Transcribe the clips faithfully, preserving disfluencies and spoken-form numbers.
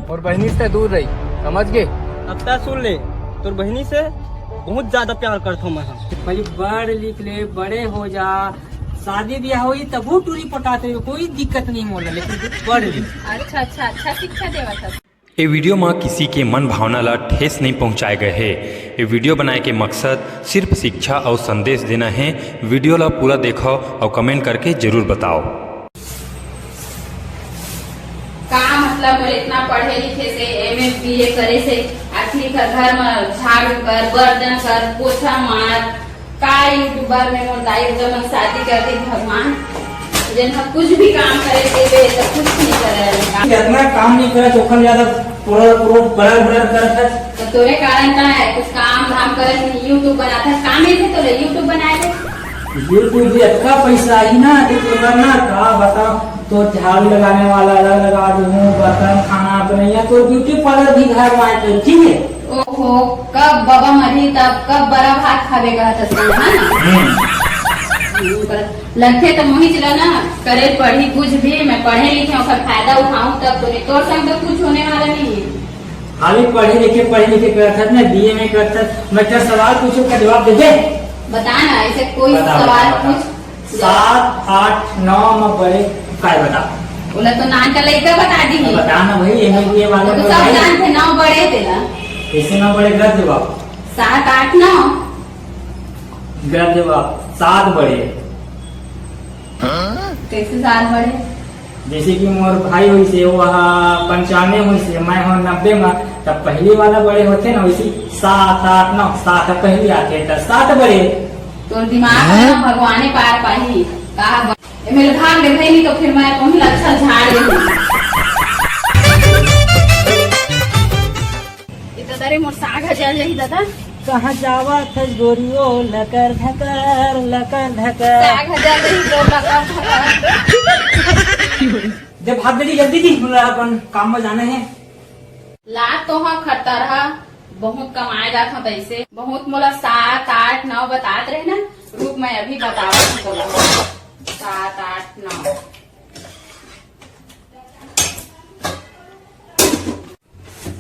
मोर बहिनी से दूर रही, समझ गे? अब तैं सुन ले, तोर बहिनी से बहुत ज्यादा प्यार करथों मैं ह। भाई, पढ़ लिख ले, बड़े हो जा, शादी ब्याह होई तभो टूरी पटात रही, कोई दिक्कत नहीं मोला, लेकिन तू पढ़ ले। अच्छा, अच्छा, अच्छा शिक्षा देवत हस। ए वीडियो म किसी के मन भावना ला ठेस नहीं पहुंचाए गए हे। ए वीडियो बनाए के मकसद सिर्फ शिक्षा अउ संदेश देना हे। वीडियो ला पूरा देखव अउ कमेंट करके जरूर बताओ। का मतलब, मोर इतना पढ़े लिखे से, एमए बीए करे से, आखिर का घर में झाड़ू कर, बर्तन कर, पोछा मार, का यूट्यूबर में मोर दाई जब मन शादी कर दी भगवान, जेन ह कुछ भी काम करे देबे तो कुछ नहीं करे। इतना काम नहीं करे, चोखन ज्यादा पूरा पूरा बड़ा बड़ा करत है। तो तोरे कारण का है, कुछ काम धाम करे नहीं, YouTube बनाता है, काम ही थे तो ले YouTube बनाए थे। YouTube भी अच्छा पैसा आई ना, तो तोरा ना का बता, तो झाड़ू लगाने वाला अलग लगा दूँ, बर्तन खाना बनैया, तो ब्यूटी पार्लर भी घर में आए तो ठीक है। ओहो, कब बाबा मरही तब कब बड़ा भात खाबे कहत हस, है ना? हम्म। हम्म, पर लगथे त मोहिच ल ना, करे पढ़ी कुछ भी, मैं पढ़े लिखे ओकर फायदा उठाऊं तब तो नहीं, तोर संग तो कुछ होने वाला नहीं है। खाली पढ़े लिखे, पढ़े लिखे करत हस ना, बीए में करत हस, मैं तेरा सवाल पूछूं, का जवाब दे दे। बता ना, ऐसे कोई बता, सवाल बता, बता। पूछ। सात, आठ, नौ में बड़े काय बता? बोला तो नान का लइका बता दी। बता ना भाई, एमए बीए वाला वो तो सब बताइए। जानते, नौ बड़े तेला। कैसे नौ बड़े? गलत जवाब। सात, आठ, नौ। गलत जवाब, सात बड़े। कैसे सात बड़े? जैसे कि मोर भाई होइसे, वो हा पंचानवे होइसे, मैं हो नब्बे में, तब पहली वाला बड़े होते ना, वैसे सात, आठ, नौ, सात पहली आते, तो सात बड़े। तोर दिमाग में ना भगवाने पार पाही। कहा ब-, ए, मेरे भाग दे भाई, नहीं तो फिर मैं कहूँ लच्छा झाड़ दे। ए दादा रे, मोर साग ह जल जाही दादा। कहाँ जावत हस गोरियो, लकर धकर, लकर धकर। साग ह जल जाही तो लकर धकर। दे भाग दे जी, जल्दी जी, मोला अपन काम में जाना है। ला तो हाँ खतर हा, बहुत कमाए जात हूँ तैसे। बहुत मोला सात, आठ, नौ बतात रहे ना, रुक मैं अभी बतावत हूँ तोला। सात, आठ, नौ।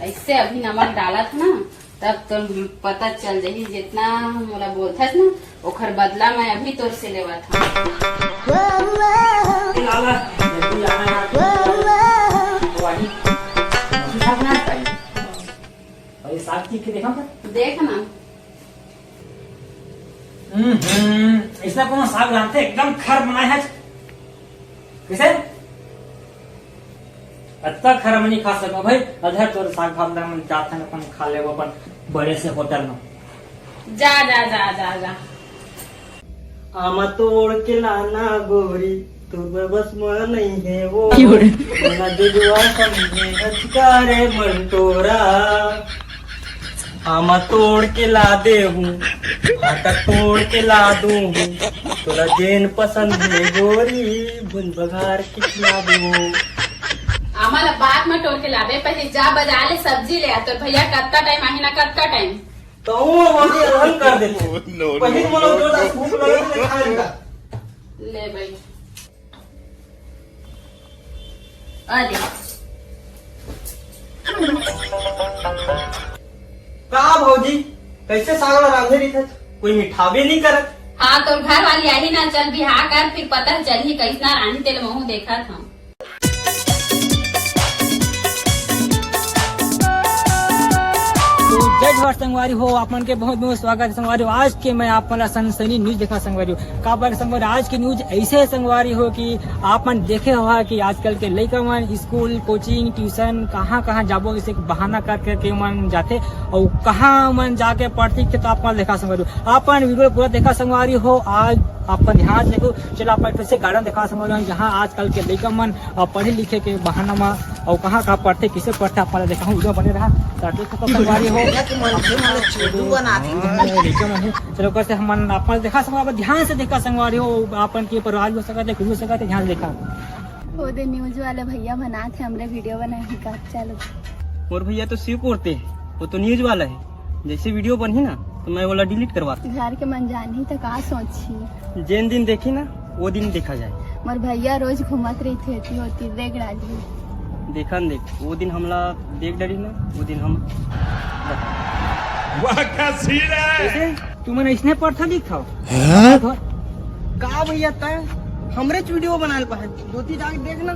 ऐसे अभी नमक डालत ना, तब तो पता चल जाही, जितना मोला बोलथस ना, ओखर बदला मैं अभी तोर से लेवत हूँ। लाला, जल्दी आना यार। वही। और ये साग चीख के देखा था? देख ना। हम्म, हम्म, ऐसा कोनो साग जानते, एकदम खर बनाए है। कैसे? अतका खर हम नहीं खा सको भाई, अधर तोर साग भात ला मन जात हन, अपन खा लेबो अपन बड़े से होटल में। जा, जा, जा, जा, जा। आमा तोड़ के लाना गोरी, तोर बस में नहीं है वो। क्यों रे? ना जुजुआ समझे हचकारे मन तोरा। आमा तोड़ के ला दे हूँ, भाटा तोड़ के ला दूँ हूँ, तोला जेन पसंद है गोरी, भुन बघार के खिला दूँ। आमा ला बाद में तोड़ के लाबे, पहले जा बाजार ले सब्जी ले आ। तो भैया कत्ता टाइम आही ना, कत्ता टाइम? तो वो हमारी अलहन कर देते। No, no, पहले no, बोलो, no, जो no। दस भूख लगे तो खा लेगा। ले भाई। अरे। का भौजी, कैसे साग ला रांधे रही था? कोई मिठावे नहीं करत। हाँ, तोर घर वाली आही ना, चल बिहा कर, फिर पता चलही कैसना रांधी तेल महू देखत हूँ। तो जय जोहार संगवारी हो, आप मन के बहुत बहुत स्वागत है संगवारी हो। आज के मैं आप मन ला सनसनी न्यूज देखा संगवारी हो। काबर संगवारी, आज के न्यूज ऐसे है संगवारी हो कि आप मन देखे होहा कि आजकल के लइका मन स्कूल, कोचिंग, ट्यूशन, कहाँ कहाँ जाबो, इसे बहाना कर करके मन जाथे, अउ कहाँ मन जाके पढ़थे, तो आप मन देखा संगवारी हो। आप मन वीडियो पूरा देखा संगवारी हो। आज आप मन ध्यान से देखो, चलो आप मन फिर से गार्डन देखा संगवारी हो, जहाँ आजकल के लइका मन अउ पढ़े लिखे के बहाना म अउ कहाँ कहाँ पढ़थे, किसे पढ़थे, आप मन ला देखाहूँ, वीडियो बने रहा। तो देख सकत हो संगवारी हो। भैया के मनखे मन ला चोदू बनाथे। हाँ, लइका मन हे। चलो, ओकर से हमन आप मन देखा संगवारी, ध्यान से देखा संगवारी हो, आप मन के परिवार भी हो सकत हे, कुछ भी हो सकत हे, ध्यान से देखा। ओ दे न्यूज वाला भैया बनाथे, हमरे वीडियो बनाही का, चलो। मोर भैया तो शिवपुर ते, वो तो न्यूज वाला है। जैसे वीडियो बनही ना, तो मैं ओला डिलीट करवा दूँ। घर के मन जानही त का सोचही? जेन दिन देखी ना, वो दिन देखा जाए। मोर भैया रोज घूमत रहिथे, एती ओती, देख डालही। देखन देख, वो दिन हमला देख डरी ना, वो दिन हम। वाह, क्या सीन है। कैसे? तुमन इसने पढ़ता लिखता हो? का भैया, तय हमरे वीडियो बनाए पाए, दो तीन आगे देखना।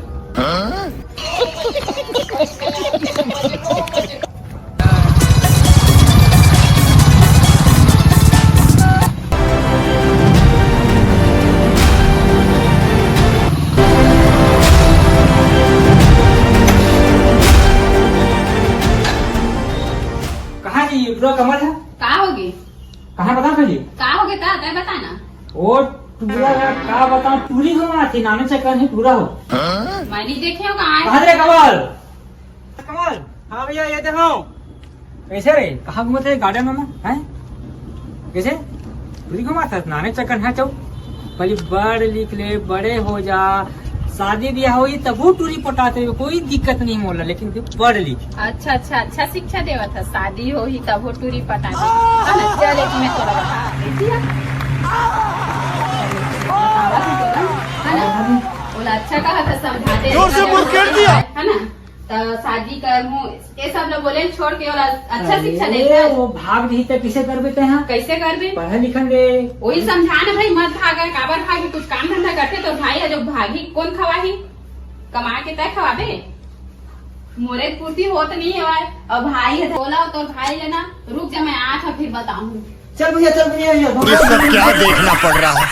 कहाँ जी ये टूरा कमल है? का होगे? कहाँ बता दो जी? का होगे ता, तय बता ना। ओ टूरा का, का बताऊं, टूरी हो ना थी, नामे चक्कर ही टूरा हो। मैं नहीं देखे हो कहाँ है? कहाँ रे कमल? कमल, हाँ भैया, ये देखो। कैसे रे? कहाँ घूमत है गार्डन में? हैं? कैसे? टूरी घुमात है, नाने चक्कर है चौ। पहले पढ़ लिख ले, बड़े हो जा, शादी ब्याह होई तब वो टूरी पटाते हुए कोई दिक्कत नहीं मोला, लेकिन तू पढ़ लिख। अच्छा, अच्छा, अच्छा शिक्षा देवत है, शादी होही तब वो टूरी पटाते। हाँ, चल एक मैं तोरा बता देती है। है ना? बोला अच्छा कहा था, समझा दे। जोर से मुड़ कर दिया। है ना? त शादी कर हूँ, ये सब लोग बोले छोड़ के और अच्छा शिक्षा अरे, देता है। वो भाग रही तो किसे करबे ते हाँ? कैसे करबे? पढ़े लिखन दे। वही समझा ना भाई, मत भागा, काबर भागी, कुछ काम धंधा करते तो भाई है जो भागी, कौन खवाही? कमा के तय खवाबे? मोरे पूर्ति होत नहीं है। और भाई है, बोला तो भाई लेना, रुक जा, मैं आठ फिर बताऊँ। चल भैया, चल भैया, भैया, ये सब क्या देखना पड़ रहा है?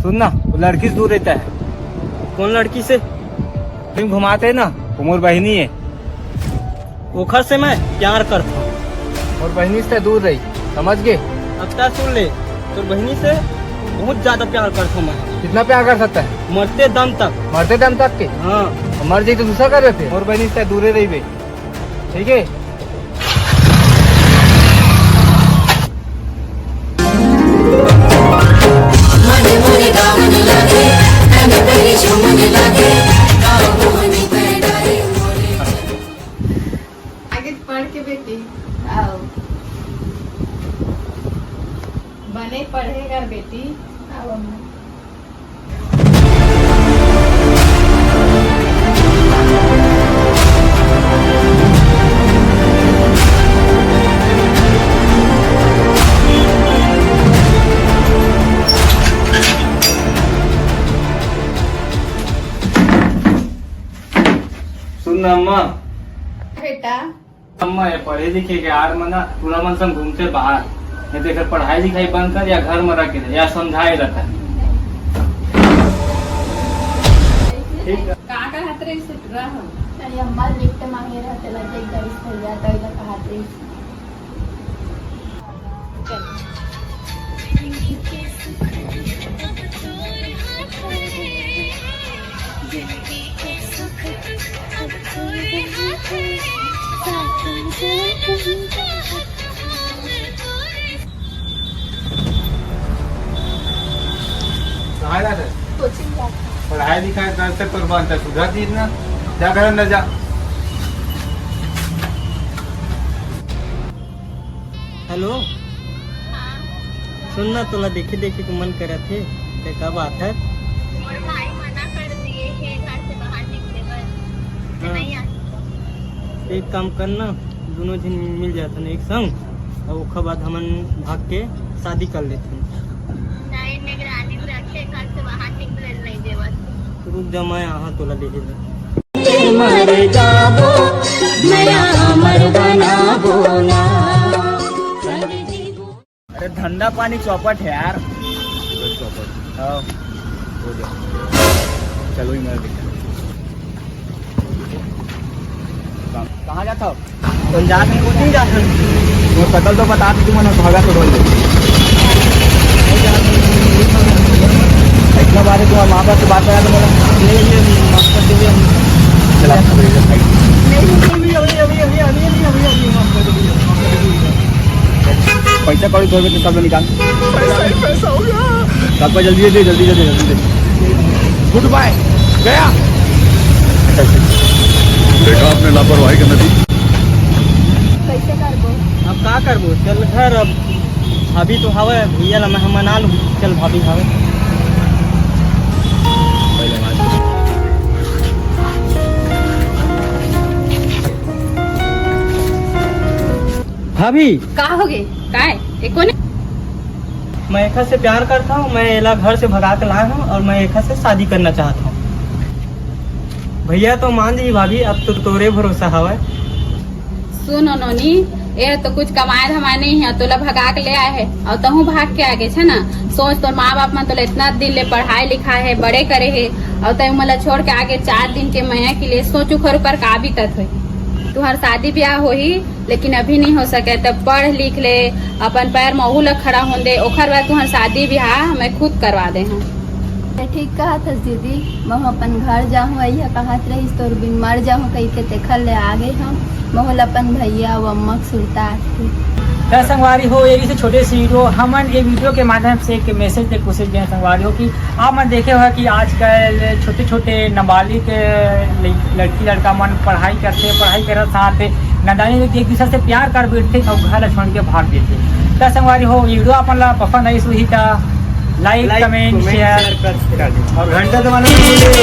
सुन ना, वो लड़की से दूर रहता है। कौन लड़की से? तुम घुमाते ना, वो मोर बहिनी है। ओखर से मैं प्यार करता हूँ। मोर बहिनी से दूर रही, समझ गए? अब तय सुन ले, तोर बहिनी से बहुत ज्यादा प्यार करता हूँ मैं। कितना प्यार कर सकता है? मरते दम तक। मरते दम तक के? हाँ। मर जाई तो दूसरा कर दे फिर। मोर बहिनी से दूरे रहिबे, ठीक है? आगे पढ़ के बेटी, आओ। बने पढ़े कर बेटी, आओ अम्मा। सुन ना अम्मा। बेटा। अम्मा, ये पढ़े लिखे के आड़ म ना टूरा मन संग घूमथे बाहर। नहीं तो एकर पढ़ाई लिखाई बंद कर या घर म रख के दे, या समझाए रहता है। ठीक है। का कहत रहिस टूरा ह? अरे अम्मा, लिफ्ट मांगे रहते ला, देख डरिस भैया, त एला कहत रहिस। कहाँ जात है? कोचिंग जात है। पढ़ाई लिखाई कर से तोर बनता सुधर दीस ना, जा घर अंदर जा। हेलो। हाँ। सुन ना, तोला देखे देखे के मन करत हे, ते कब आथस? मोर भाई मना कर दिए हे घर से बाहर निकले बर, तो हाँ। नहीं आ सकता। एक काम कर ना, दोनों झन मिल जाथन एक संग, अउ ओखर बाद हमन भाग के शादी कर लेथन। नहीं, निगरानी में रखे, घर से बाहर निकले नहीं देवत। रुक जा, मैं आहा तोला लेहे बर। मर जाबो, नया अमर बनाबो ना। अरे धंधा पानी चौपट है यार। हाँ। हो गया। चलो ही मेरा दिक्कत। कहाँ जाता हो? पंजाब में कोचिंग जाता हूँ। वो कतल तो बता दी तुमने, भागा तो बोल दे। इतना बार तुम्हारे माँ बाप से बात करा तो बोला। चला। पैसा कौड़ी धोबे तो सब निकाल। पैसा ही पैसा होगा। सब जल्दी दे, जल्दी, जल्दी, जल्दी दे। गुड बाय, गया। बेटा, आपने लापरवाही करना थी। कैसे करबो? अब का करबो, चल घर अब। भाभी तो हवे, भैया ला मैं मना लूँ। चल भाभी हवे। भाभी। का होगे? काय? एको नहीं। मैं एखर से प्यार करता हूँ, मैं एला घर से भगा के लाए हूँ और मैं एखर से शादी करना चाहता हूँ। भैया तो मान जी भाभी, अब तो तोरे भरोसा हवय। सुन नोनी, ये तो कुछ कमाए धमाए नहीं है, तोला भगा के ले आए है और तहूँ भाग के आगे छे ना। सोच, तोर माँ बाप मन तोला इतना दिन ले पढ़ाई लिखाए है, बड़े करे है, और तय मोला छोड़ के आगे चार दिन के मया के लिए। सोच, ओखर ऊपर का बीतत होही। तुहर शादी ब्याह होही, लेकिन अभी नहीं हो सके, तब पढ़ लिख ले, अपन पैर म ओहू ल खड़ा होन दे, ओखर बाद तुहर शादी ब्याह मैं खुद करवा दे हूँ। ते ठीक कहत हस दीदी, महू अपन घर जाहूँ, अइहा कहत रहिस तोर बिन मर जाहूँ कहिके, तेखर ले आ गई हूँ। महू ल अपन भैया अउ अम्मा के सुरता आथे। त संगवारी हो, ये से छोटे से वीडियो, हमन ये वीडियो के माध्यम से एक मैसेज दे कोशिश दे संगवारी हो कि आप मन देखे हो कि आजकल छोटे छोटे नाबालिग लइ- लड़की लड़का मन पढ़ाई करथे, पढ़ाई करत साथ नादानी में एक दूसरे से प्यार कर बैठथे अउ घर ला छोड़ के भाग देथे। त संगवारी हो, वीडियो अपन ला पसंद आइस होही त लाइक, लाइक, कमेंट, कमेंट, शेयर शेयर कर, कर दे। और घंटा दबाना नहीं भूले।